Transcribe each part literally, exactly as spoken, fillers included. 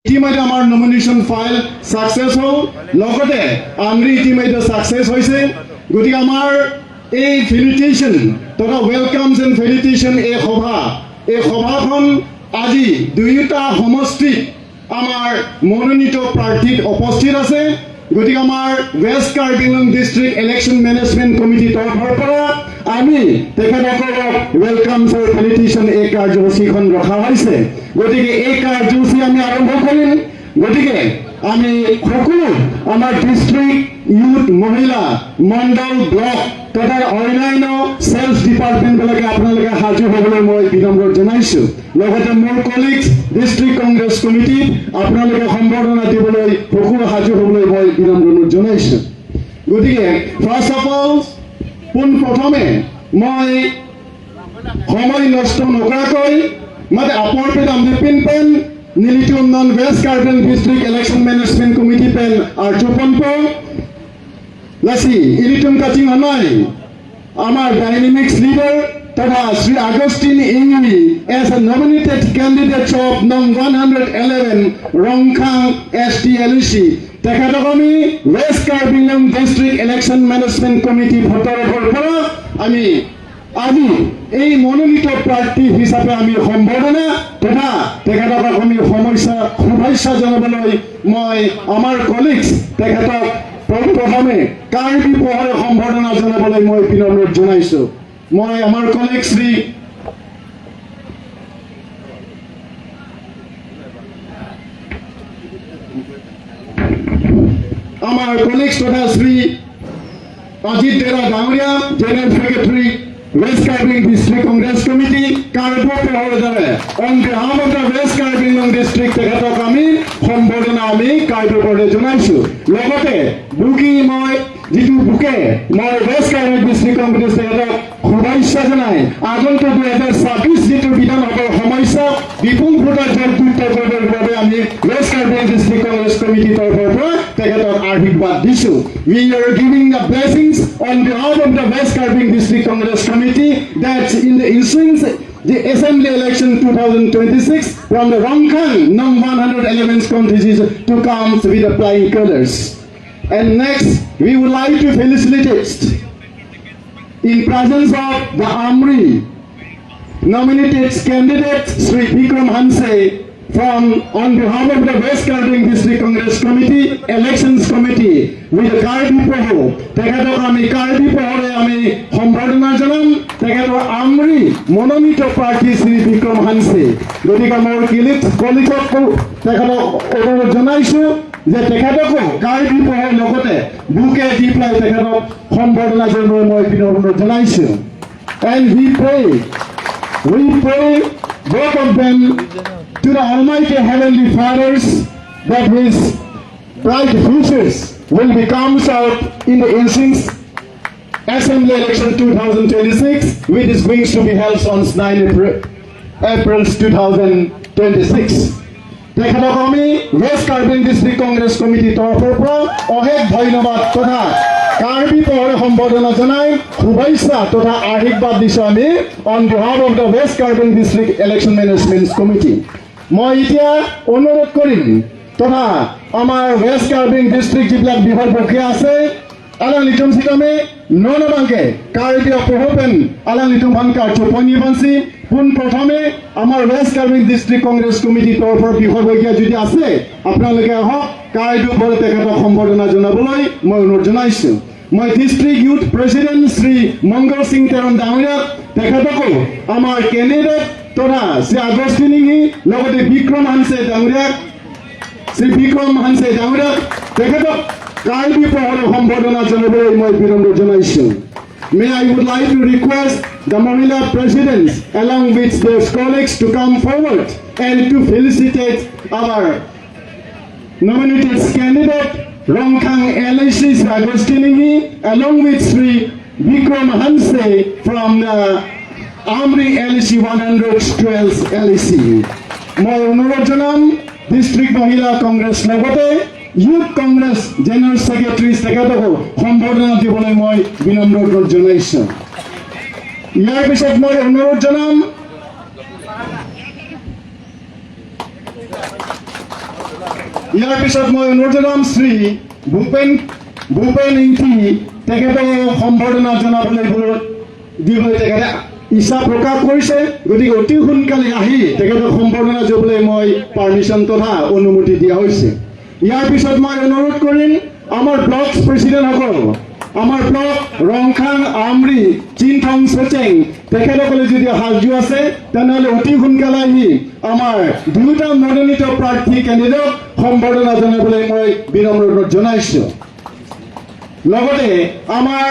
ইতিমধ্যে আমাৰ nomination file success হ'ল, লগতে আমৰি ইতিমধ্যে ছাকচেছ হৈছে। গতিকে আমাৰ এই ফেলিচিটেশ্যন তথা ৱেলকামছ এণ্ড ফেলিচিটেশ্যন এই সভা, এই সভাখন আজি দুয়োটা সমষ্টিত আমাৰ মনোনীত প্ৰাৰ্থীত উপস্থিত আছে। গতিকে আমাৰ west Karbi Anglong district election management কমিটিৰ তৰফৰ পৰা আমি তেখেতসকলক ৱেলকামছ আৰু ফেলিচিটেশ্যন এই কাৰ্যসূচীখন ৰখা হৈছে। গতিকে এই কাৰ্যসূচী আমি আৰম্ভ কৰিম। গতিকে আমি সকলো আমাৰ ডিষ্ট্ৰিক্ট, ইউথ, মহিলা, মণ্ডল, ব্লক তথা অন্যান্য ছেলছ ডিপাৰ্টমেণ্টবিলাকে আপোনালোকে সাজু হ'বলৈ মই বিনম্ৰ জনাইছোঁ। লগতে মোৰ কলিগছ ডিষ্ট্ৰিক্ট কংগ্ৰেছ কমিটিত আপোনালোকে সম্বৰ্ধনা দিবলৈ সকলো সাজু হ'বলৈ মই বিনম্ৰ জনাইছোঁ। গতিকে ফাৰ্ষ্ট অফ অল, পোনপ্ৰথমে মই সময় নষ্ট নকৰাকৈ, মানে, apor pen damde pinpen nelitum non West Karbi Anglong District Election Management Committee pen arjuponpo. Lasi ilitum kachinghon noi, আমাৰ ডাইনামিক্স লিডাৰ তথা শ্ৰী আগষ্টিন ইংৰি as a nominated candidate of নং one hundred eleven Rongkhang S T L A C, তেখেতক আমি west Karbi Anglong district election management কমিটিৰ তৰফৰ পৰা আমি আজি এই মনোনীত প্ৰাৰ্থী হিচাপে আমি সম্বৰ্ধনা তথা তেখেতক আমি সমস্যা, শুভেচ্ছা জনাবলৈ মই আমাৰ কলিগছ তেখেতক প্ৰথমে কাৰ্বি পহৰে সম্বৰ্ধনা জনাবলৈ মই বিনম্ৰ জনাইছোঁ। মই আমাৰ কলিগ শ্ৰী আমাৰ কলিগছ তথা শ্ৰী অজিত ডেকা ডাঙৰীয়া, general secretary, west Karbi Anglong district Congress committee, Karbi পহৰে on behalf of the West Karbi Anglong District তেখেতক আমি সম্বৰ্ধনা আমি কাৰ্বি পহৰে জনাইছোঁ। লগতে বুকে মই যিটো বুকে মই ৱেষ্ট কাৰ্বি ডিষ্ট্ৰিক্ট কংগ্ৰেছ তেখেতক শুভেচ্ছা জনাই আগন্তুক দুহেজাৰ ছাব্বিছ যিটো বিধানসভাৰ সমস্যা বিপুল ভোটত জয়যুক্ত কৰিবৰ বাবে আমি ৱেষ্ট কাৰ্বি ডিষ্ট্ৰিক্ট কংগ্ৰেছ কমিটিৰ তৰফৰ পৰা তেখেতক আশীৰ্বাদ দিছোঁ। We are giving the blessings on behalf of the West Karbi District Congress Committee that in the ensuing the assembly election two thousand twenty-six from the Rongkhang Nong one hundred eleven constituency to come with the flying colors. And next, we would like to felicitate in presence of the Amri nominated candidate Shri Bikram Hanse from on behalf of the West Karbi District Congress Committee, Elections Committee, with the Karbi Poho, তেখেতক আমি কাৰ্বি পহৰে আমি সম্বৰ্ধনা জনাম। তেখেতৰ আমৰি মনোনীত প্ৰাৰ্থী শ্ৰী বিক্ৰম হানছে। গতিকে মোৰ কলিগ কলিগকো তেখেতক অনুৰোধ জনাইছোঁ যে তেখেতকো কাৰ্বি পহৰ লগতে বুকে দি পেলাই তেখেতক সম্বৰ্ধনা জনাবলৈ মই বিনম্ৰ জনাইছোঁ। And we pray, we pray both of them to the Almighty Heavenly Fathers that his bright futures will be comes out in the ensuing assembly election two thousand twenty-six, which is going to be held on nine April, April two thousand twenty-six. তেখেতক আমি west Karbi ডিষ্ট্ৰিক্ট কংগ্ৰেছ কমিটিৰ তৰফৰ পৰা অশেষ ধন্যবাদ তথা কাৰ্বি পহৰে সম্বৰ্ধনা জনাই শুভেচ্ছা তথা আশীৰ্বাদ দিছোঁ আমি on behalf of the West Karbi District Election Management Committee. মই এতিয়া অনুৰোধ কৰিম তথা আমাৰ ৱেষ্ট কাৰ্বি ডিষ্ট্ৰিক্ট যিবিলাক বিষয় প্ৰক্ৰিয়া আছে, alanglitum sitame non abangke Karbi apoho pen alanglitum aphan karcho ponji aphansi, পোন প্ৰথমে আমাৰ ৱেষ্ট কাৰ্বি ডিষ্ট্ৰিক্ট কংগ্ৰেছ কমিটিৰ তৰফৰ বিষয়ববীয়া যদি আছে, আপোনালোকে আহক, কাৰ্বি পহৰে তেখেতক সম্বৰ্ধনা জনাবলৈ মই অনুৰোধ জনাইছোঁ। মই ডিষ্ট্ৰিক্ট ইউথ প্ৰেচিডেণ্ট শ্ৰী মংগল সিং তেৰণ ডাঙৰীয়াক তেখেতকো আমাৰ কেণ্ডিডেট তথা শ্ৰী আগষ্টিন ইংহি লগতে বিক্ৰম হানছে ডাঙৰীয়াক শ্ৰী বিক্ৰম হানছে ডাঙৰীয়াক তেখেতক কাৰ্বি পহৰে সম্বৰ্ধনা জনাবলৈ মই বিনম্ৰ জনাইছোঁ। May I would like to request the Mahila Presidents along with their colleagues to come forward and to felicitate our nominated candidate Rongkhang L A C Shri Agustin Enghi along with Shri Bikram Hanse from the Amri L A C one hundred twelve L A C. মই অনুৰোধ জনাম ডিষ্ট্ৰিক্ট মহিলা কংগ্ৰেছ লগতে ইউথ Congress general secretary তেখেতকো সম্বৰ্ধনা দিবলৈ মই বিনম্ৰ অনুৰোধ জনাইছোঁ। ইয়াৰ পিছত মই অনুৰোধ জনাম ইয়াৰ পিছত মই অনুৰোধ জনাম শ্ৰী ভূপেন, ভূপেন ইংতি, তেখেতক সম্বৰ্ধনা জনাবলৈ বোলো, দিবলৈ তেখেতে ইচ্ছা প্ৰকাশ কৰিছে। গতিকে অতি সোনকালে আহি তেখেতক সম্বৰ্ধনা জনাবলৈ মই পাৰ্মিশ্যন তথা অনুমতি দিয়া হৈছে। ইয়াৰ পিছত মই অনুৰোধ কৰিম আমাৰ ব্লক প্ৰেচিডেণ্টসকল, আমাৰ ব্লক ৰংখাং, আমৰি, চিনথং, চেচেং, তেখেতসকলে যদি সাজু আছে, তেনেহ'লে অতি সোনকালে আহি আমাৰ দুয়োটা মনোনীত প্ৰাৰ্থী কেণ্ডিডেটক সম্বৰ্ধনা জনাবলৈ মই বিনম্ৰ অনুৰোধ জনাইছো। লগতে আমাৰ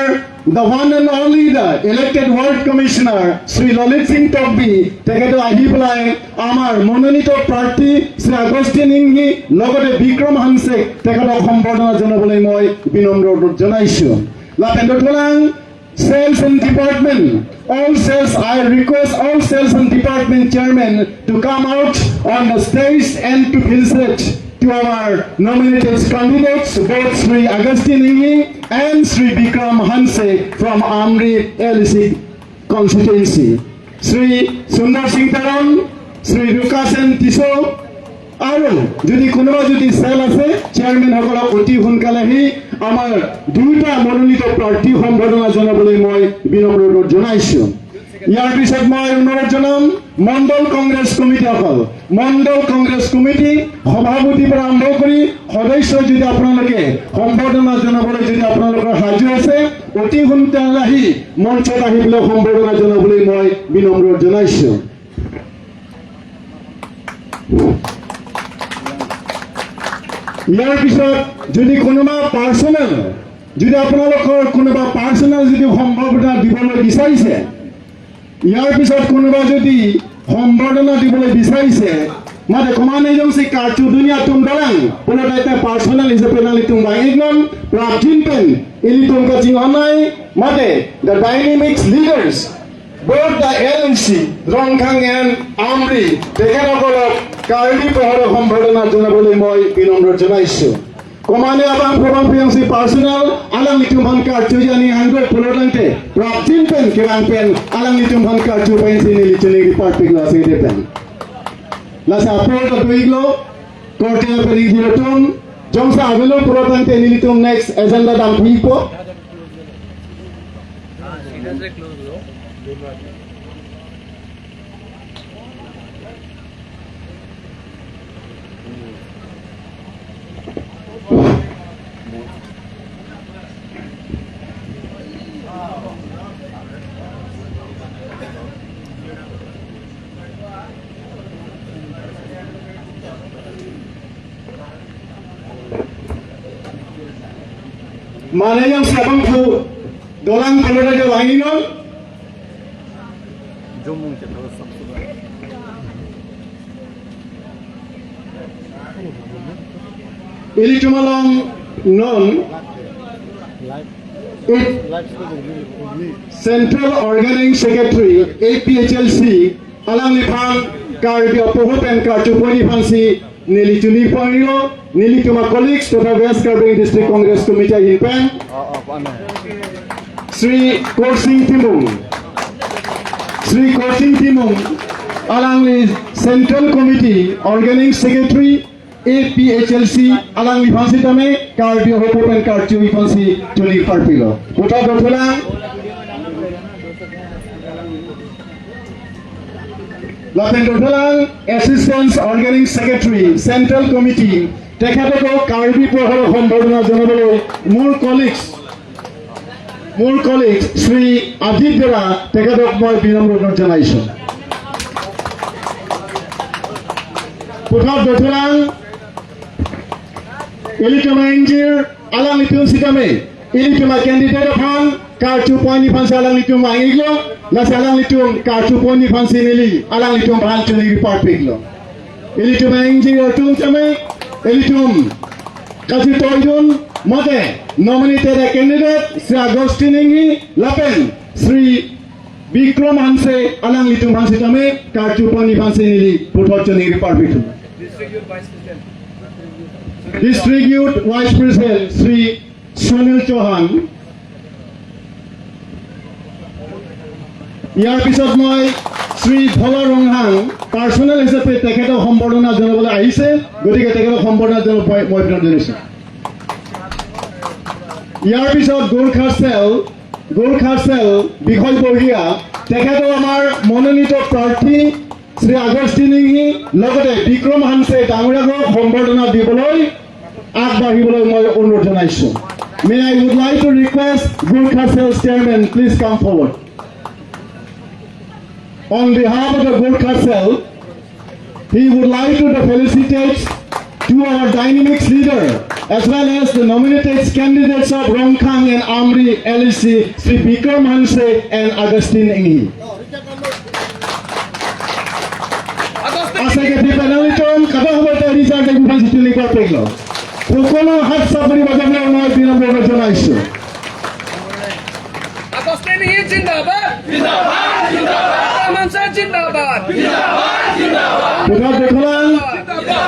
the one and only the elected ward commissioner Shri ললিত সিং তকবি, তেখেতো আহি পেলাই আমাৰ মনোনীত প্ৰাৰ্থী শ্ৰী আগষ্টিন ইংহি লগতে বিক্ৰম হানছে তেখেতক সম্বৰ্ধনা জনাবলৈ মই বিনম্ৰ অনুৰোধ জনাইছো। Lapen dothulang sales and department, all sales, I request all sales and department chairman to come out on the stage and to felicitate to our nominated candidates, both Shri Augustine Inghi and Shri Bikram Hanse from Amri L E C constituency. Shri Sundar Singh Teron, Shri Rukasen Tisso, আৰু যদি কোনোবা যদি চেল আছে, চেয়াৰমেন সকলক অতি সোনকালে আহি আমাৰ দুয়োটা মনোনীত প্ৰাৰ্থী সম্বৰ্ধনা জনাবলৈ মই বিনম্ৰ অনুৰোধ জনাইছো। ইয়াৰ পিছত মই অনুৰোধ জনাম মণ্ডল কংগ্ৰেছ কমিটিসকল, মণ্ডল কংগ্ৰেছ কমিটি সভাপতিৰ পৰা আৰম্ভ কৰি সদস্য যদি আপোনালোকে সম্বৰ্ধনা জনাবলৈ যদি আপোনালোকৰ সাজু আছে, অতি সোনকালে আহি মঞ্চত আহি পেলাই সম্বৰ্ধনা জনাবলৈ মই বিনম্ৰ জনাইছো। ইয়াৰ পিছত যদি কোনোবা পাৰ্চনেল, যদি আপোনালোকৰ কোনোবা পাৰ্চনেল যদি সম্বৰ্ধনা দিবলৈ বিচাৰিছে, ইয়াৰ পিছত কোনোবা যদি সম্বৰ্ধনা দিবলৈ বিচাৰিছে, mate komatne jongsi karchu dun-i atum dolang pulote personal hisape nanglitum vang-iknon, prapjin pen ilitum kachinghon-ai, mate the dynamic leaders, both the L E C, Rongkhang and Amri, তেখেতসকলক কাৰ্বি পহৰ সম্বৰ্ধনা জনাবলৈ মই বিনম্ৰ জনাইছো। Komatne abang phobang piyang si personal, alanglitum aphan karchu jani hangdok pulo tangte, prapjin pen kevang pen, alanglitum aphan karchu pen si neli chini party lo asing pen. Lasi apor ta do-iklo, korte pen ikjir atum, jongsi avelo pulo tangte nelitum next agenda dampipo. Mane jongsi abangphu dolang pulote vang-iknon. Ilitum along non Central Organizing Secretary A P H L C alangliphan Karbi apoho pen karchu ponji aphansi neli chini panglo, nelitum a-colleagues totha West Karbi Anglong District Congress Committee ahin pen, Shri Korsing Timung. Shri Korsing Timung, alangli Central Committee Organizing Secretary A P H L C, alangliphan sitame Karbi apoho pen karchu aphansi chini parpilo. Puthot dothulang. Lapen dothulang Assistant Organizing Secretary, Central Committee, তেখেতকো কাৰ্বি পহৰ সম্বৰ্ধনা জনাবলৈ মোৰ colleagues, মোৰ colleague শ্ৰী আদিত্য বৰা, তেখেতক মই বিনম্ৰ অনুৰোধ জনাইছো। Puthot dothulang, ilitum a-ingjir, alanglitum sitame, ilitum a-candidate aphan karchu ponji aphansi alanglitum vang-iklo, lasi alanglitum karchu ponji aphansi neli alanglitum aphan chini parpiklo. Ilitum a-ingjir atum tame, ilitum kachetoidun, mate nominated candidate Shri Augustine Inghi lapen Shri Bikram Hanse, alanglitum aphan sitame karchu ponji aphansi neli puthot chini parpiklo. District Youth Vice President Shri Sunil Chauhan. ইয়াৰ পিছত মই শ্ৰী ধলা ৰংহাং পাৰ্চনেল হিচাপে তেখেতক সম্বৰ্ধনা জনাবলৈ আহিছে, গতিকে তেখেতক সম্বৰ্ধনা জনাব মই, মই প্ৰেৰণ জনাইছো। ইয়াৰ পিছত গোৰ্খা চেল, গোৰ্খা চেল বিষয়ববীয়া তেখেতক আমাৰ মনোনীত প্ৰাৰ্থী শ্ৰী আগষ্টিন ইংহি লগতে বিক্ৰম হানছে ডাঙৰীয়াক সম্বৰ্ধনা দিবলৈ আগবাঢ়িবলৈ মই অনুৰোধ জনাইছো। May I would like to request Gorkha Cell Chairman, please come forward. On behalf of the Gorkha Cell, he would like to felicitate to our dynamic leader as well as the nominated candidates of Rongkhang and Amri L A C, Shri Bikram Hanse and Augustine Enghi. Asai ke di panel itum kada hobo ta result itum pasi tuli ko peglo. Kokolo hat sabri bagam na unai dinam boga jonaisu. Augustine Enghi zindabad. Zindabad, zindabad. Bikram Hanse zindabad. Zindabad, zindabad. Puthot dotholang,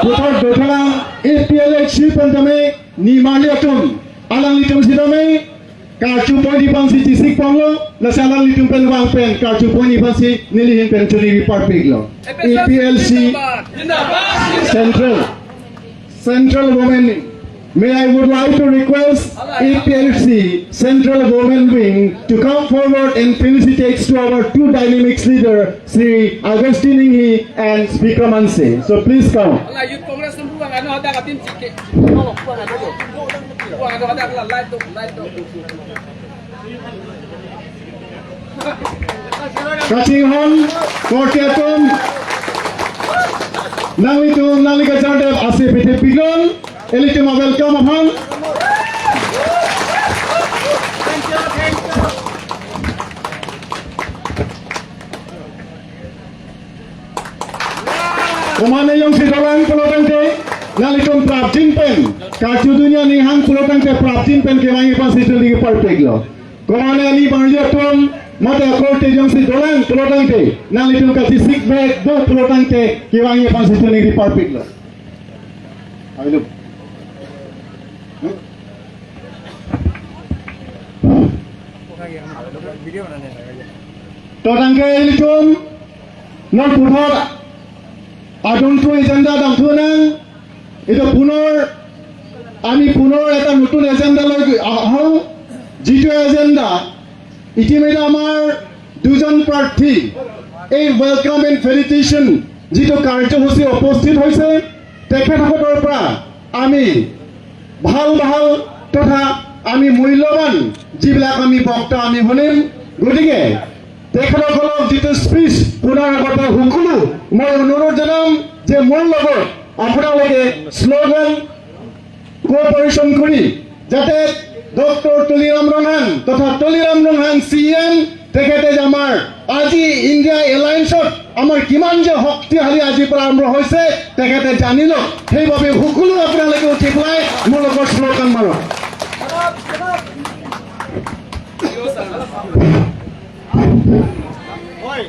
puthot dotholang, A P L A C pen tame nimarli atum, alanglitum sitame karju point iphansi chisik ponlo, lasi alanglitum pen vang pen karju point iphansi nelihin pen choningri parpiklo. A P L C Central, Central Women Wing. May I would like to request A P L C Central Women Wing to come forward and felicitate to our two dynamics leader, Shri Augustine Enghi and Bikram Hanse. So please come. Ala Youth Congress tum buang ano ada katim chike. Buang ano ada kala light to, light to. Kachinghon, korte atum, nanglitum, nangli kacharli asip ite piglon, ilitum a welcome aphan. Komane jongsi dolang pulo tangte, nanglitum prapjin pen, karju dunji aning hang pulo tangte prapjin pen kevang iphansi choningri parpiklo. Komane ani bangjo atum, mate akorte jongsi dolang pulo tangte, nanglitum kachisik bek do pulo tangte, kevang iphansi choningri parpiklo. Ayo. To tangte ilitum, non puthot adungthu agenda damthu nang, itum punor, আমি পুনৰ এটা নতুন এজেণ্ডা লৈ আহো, যিটো এজেণ্ডা ইতিমধ্যে আমাৰ দুজন প্ৰাৰ্থী এই ৱেলকাম এণ্ড ফেলিচিটেশ্যন যিটো কাৰ্যসূচী উপস্থিত হৈছে, তেখেতসকলৰ পৰা আমি ভাল ভাল তথা আমি মূল্যৱান যিবিলাক আমি বক্তা আমি শুনিম। গতিকে তেখেতসকলক যিটো স্পীচ শুনাৰ আগতে সকলো মই অনুৰোধ জনাম যে মোৰ লগত আপোনালোকে শ্লোগান কোঅপাৰেশ্যন কৰি যাতে ডক্টৰ তুলিৰাম ৰংহাং তথা তুলিৰাম ৰংহাং চি এম, তেখেতে যে আমাৰ আজি ইণ্ডিয়া এলায়েন্সত আমাৰ কিমান যে শক্তিশালী আজিৰ পৰা আৰম্ভ হৈছে তেখেতে জানি লওক। সেইবাবে সকলো আপোনালোকে উঠি পেলাই মোৰ লগত শ্লোগান মাৰক।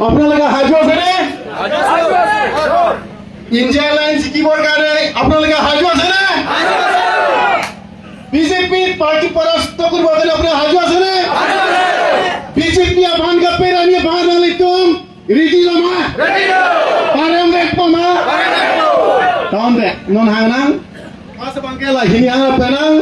আপোনালোকে সাজু আছেনে? ইণ্ডিয়া এলায়েন্স জিকিবৰ কাৰণে আপোনালোকে সাজু আছেনে? বিজেপি পাৰ্টি পৰাস্ত কৰিবৰ কাৰণে আপোনালোকে সাজু আছেনে? বিজেপি আহ্বান কাপেৰানি আহ্বান আলিতুম ৰিডি লমা? Parem vek poma? Tahun deh, non hangnang. Masa bangke lah, hini hang penang.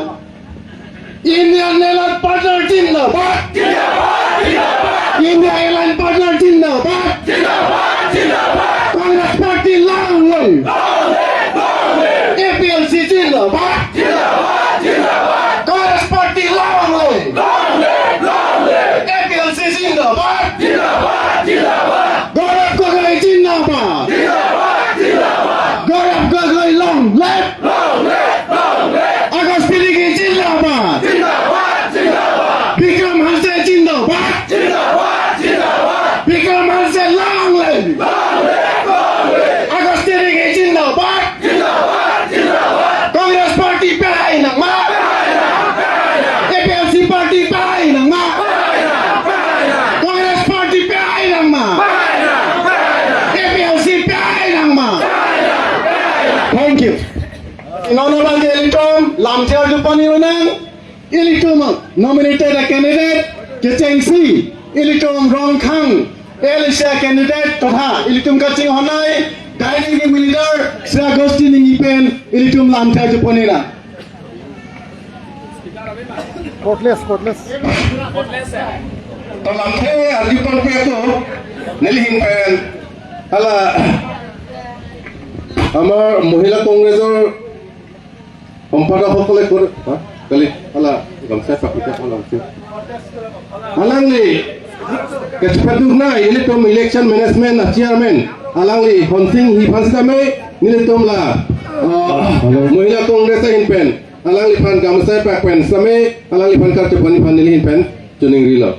Indian Airline Partner Zindabad! Zindabad! Zindabad! India Airline Partner Zindabad! Zindabad! Zindabad! Congress Party long live! Long live! Long live! A P L C Zindabad! Zindabad! Zindabad! Congress Party long live! Long live! Long live! A P L C Zindabad! Zindabad! Zindabad! Gaurav Gogoi Zindabad! Zindabad! Zindabad! Gaurav Gogoi long live! Long live! Long live! Augustine Enghi Zindabad! Zindabad! Zindabad! Bikram Hanse Zindabad! Zindabad! Zindabad! Bikram Hanse long live! Long live! Long live! Augustine Enghi Zindabad! Zindabad! Zindabad! Congress Party pehai nangma! Pehai nang! Pehai nang! A P L C Party pehai nangma! Pehai nang! Pehai nang! Congress Party pehai nangma! Pehai nang! Pehai nang! A P L C pehai nangma! Pehai nang! Pehai nang! Thank you. Non abang ke ilitum lamthe arju pon-i unang, ilitum nominated candidate kechengsi ilitum Rongkhang Elisha candidate totha ilitum kachinghon-ai, Guiding Youth Leader Sri Augustine Engleng pen ilitum lamthe chepon-iknang. Courtless, courtless. To lamthe arju ponpe ako, nelihin pen hala আমাৰ মহিলা কংগ্ৰেছৰ সম্পাদকসকলে কৰে, হা? কালি, hala, gamsa pakita hala, hala. Alangli, kachepatduk nai, ilitum election management a chairman, alangli, Honsing hi aphan sitame, nelitum la, ah, মহিলা Congress ahin pen, alangliphan gamsa pak pen sitame, alangliphan kar chepon-ik aphan nelihin pen, choningrilo.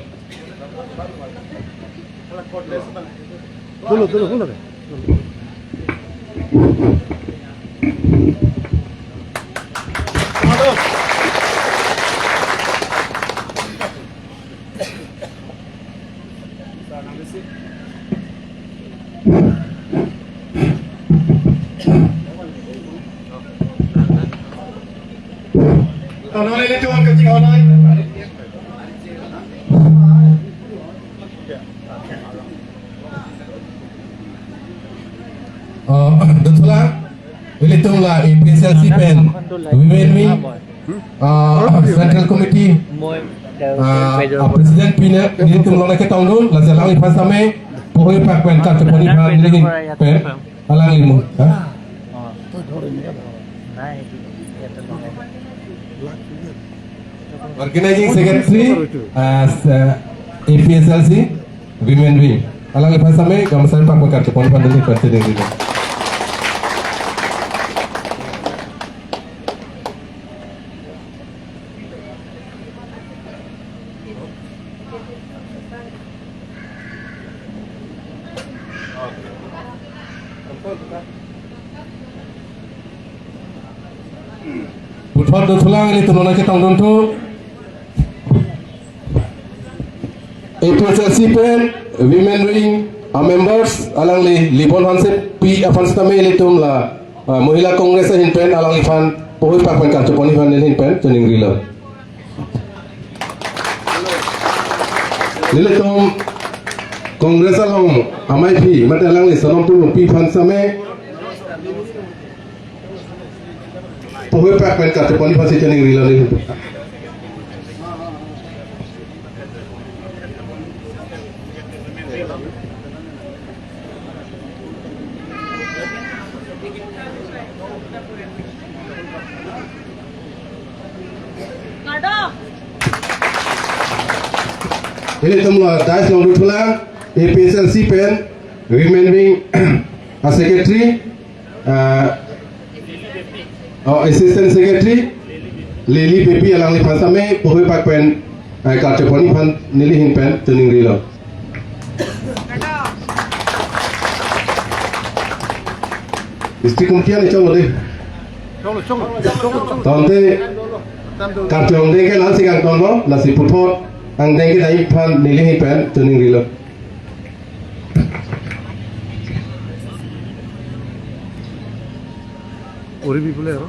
Dolo, dolo, dolo. Oh, dothulang, ilitum la A P H L C pen, Women Wing, ah, Central Committee, ah, ah, President pen, nelitum longle ketongdun, lasi alangliphan sitame, pohui pak pen, kar chepon-ik aphan, nelihin pen, alangli mu, ha? Organizing Secretary, ah, s-, ah, A P H L C, Women Wing. Alangliphan sitame, gamsa pak pen kar chepon-ik aphan nelihin pen choningrilo. Puthot dothulang, ilitum longle ketongdun thu. A P H L C pen, Women Wing, a members, alangli, Libon Hansepi aphan sitame ilitum la, ah, মহিলা Congress ahin pen, alangliphan, pohui pak pen kar chepon-ik aphan nelihin pen, choningrilo. Nelitum Congress along amaiphi, mate alangli Sonam Pulungpi aphan sitame, pohui pak pen kar chepon-ik aphansi choningrilo nelitum. Ilitum la dais along dothulang, A P H L C pen, Women Wing, a secretary, ah, oh, assistant secretary, Lily Pepi alangliphan sitame, pohui pak pen, ah, kar chepon-ik aphan nelihin pen, choningrilo. District committee ani chonglo dei. Chonglo, chonglo, chonglo, chonglo. Tangte kachongdeng ke lasi kangtonlo, lasi puthot angdeng kedai aphan nelihin pen choningrilo. Ori bi pule aro.